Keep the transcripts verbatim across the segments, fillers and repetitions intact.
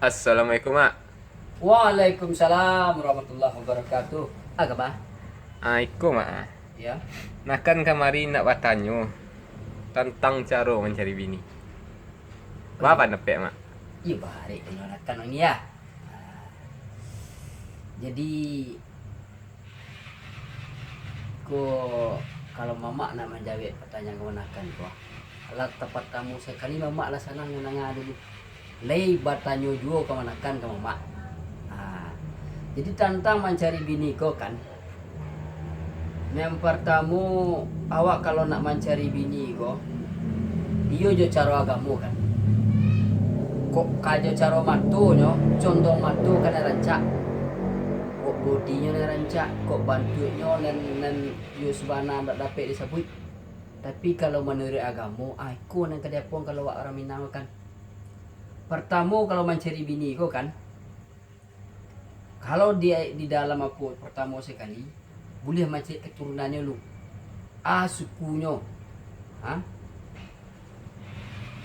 Assalamualaikum, Mak. Waalaikumsalam warahmatullahi wabarakatuh. Agama? Ah, iko, Mak. Ya. Nakan kamari nak batanyo tantang caro mancari bini. Ba pandapek, Mak? Iyo, barek kalau nakan ni ya. Ah. Jadi, ko, kalau mamak nak manjawek patanyaan kamanakan ko, lah tapatamo sakali mamak lah sanang mandanga dulu. Lai batanyo juo kamanakan ka mamak. Ha. Jadi tantang mancari bini ko kan, yang partamo, awak kalau nak mancari bini ko, iyo jo caro agamo kan. Kok ka jo caro matonyo, condong mato ka nan rancak. Kok bodinyo nan rancak, kok bantuaknyo nan, nan yo sabana ndak dapek disabuik. Tapi kalau manuruik agamo, ah, iko nan ka diapoan kalau awak urang Minang kan. Partamo kalau mancari bini ko kan, kalau di, di dalam apo partamo sakali, buliah mancari katurunannyo lu. Ah, sukunyo. Ha?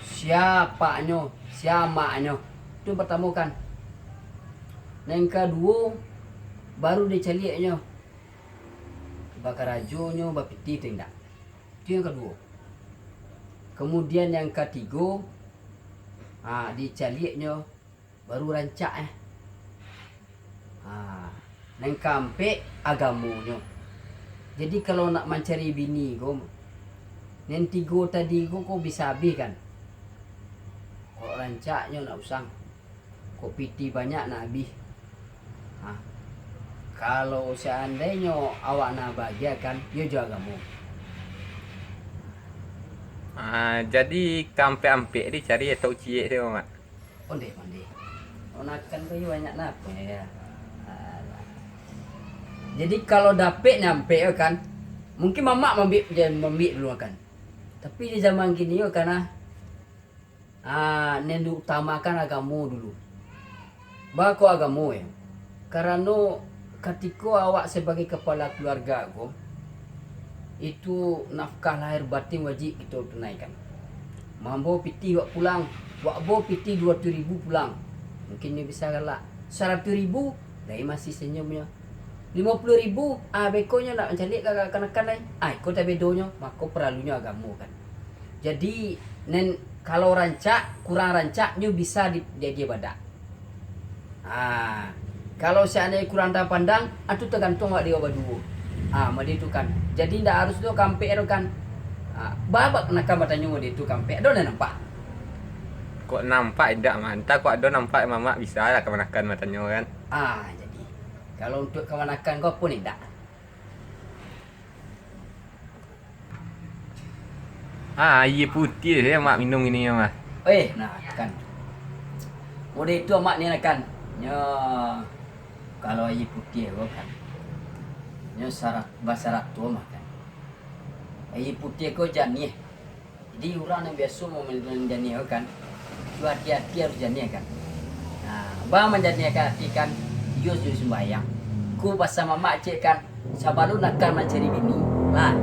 Sia apaknyo, sia amaknyo. Tu partamo kan. Nan kaduo, baru dicaliaknyo. Bakarajonyo, bapiti tu indak. Tu yang kaduo. Kamudian yang katigo, ha, dicaliaknyo, baru rancak, eh. Ha, nan kaampek, agamonyo. Jadi, kalau nak mancari bini ko, nan tigo tadi ko, ko bisa abih kan? Kok rancaknyo nak usang, kok piti banyak nak abih. Ha, kalau seandainyo awak nak bahagiakan, iyo jo agamo. Ah, jadi kaampek-ampek dicari atau ciek tu, Mak? Ondeh, ondeh. Kamanakan ko iyo banyak napo ya. Alah. Jadi kalau dapek nyo ampek kan, mungkin mamak mambiak, mambiak dulu kan. Tapi di zaman kini yo kan, ah, ah, nan diutamakan agamo dulu. Baa kok agamo yo? Karano katiko awak sabagai kapalo kaluarga ko, itu nafkah lahir batin wajib kito tunaikan. Mambo pitih wak pulang, wak bo pitih duo ratuih ribu pulang. Mungkin nyo bisa galak. Saratuih ribu, lai masih sanyumnyo. Limo puluah ribu, ah, bekonyo nak mancaliak ka, ka, kamanakan lai. Ah, iko tabedonyo, mako paralunyo agamo kan. Jadi, nan kalau rancak, kurang rancak, nyo bisa di, diagiah badak. Ah, kalau seandai kurang tapandang, ah, tu tagantuang awak di awak baduo. Ah, mode tu kan. Jadi, ndak harus tu kaampek tu kan. Ah, baa kok nakan batanyo mode tu kaampek. Ado nan nampak? Kok nampak indak, Mak? Antah kok ado nampak, mamak bisa lah kamanakan batanyo kan. Ah, jadi. Kalau untuak kamanakan ko pun indak. Ah, aia putiah se Mak minum kini ko mah. Eh, nah, kan. Mode itu Amak ni lah kan. Nyo, kalau aia putiah ko kan, nyo sarat, basarato mah kan. Aia putiah ko janiah. Jadi, urang nan biaso maminum janiah ko kan, tu ati-ati harus janiah kan. Nah, baa manjaniahkan ati kan, iyo jo sumbayang. Ko pasan mamak ciek kan, sabalun nakan mancari bini, lah,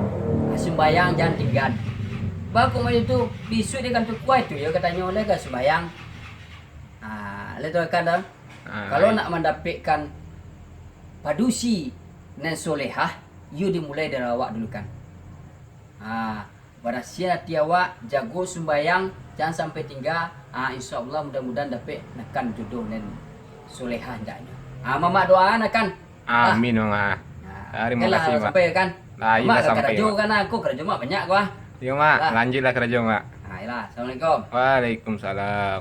sumbayang jan tinggan. Baa kok macam tu, bisuak di kantua kuai tu, yo katanyo lai ka sumbayang. Ah, lai tu kan dah. Ah, kalau lai nak mandapekkan padusi nan solehah, iyo dimulai dari awak dulu kan. Ah, barasiah ati awak, jago sumbayang, jan sampai tingga. Ah, insya Allah, mudah-mudahan dapek nakan jodoh nan solehah hendaknyo. Ah, mamak doa nakan. Amin, Mak. Ah, tarimo kasih, Mak. Sampai kan? Lah, iyo, Mak lah sampai, karajo Mak. Kan, aku karajo Mak banyak ko, ah. Iyo, Mak. Lah. Lanjuiklah karajo, Mak. Ah, iyolah. Assalamualaikum. Waalaikumsalam.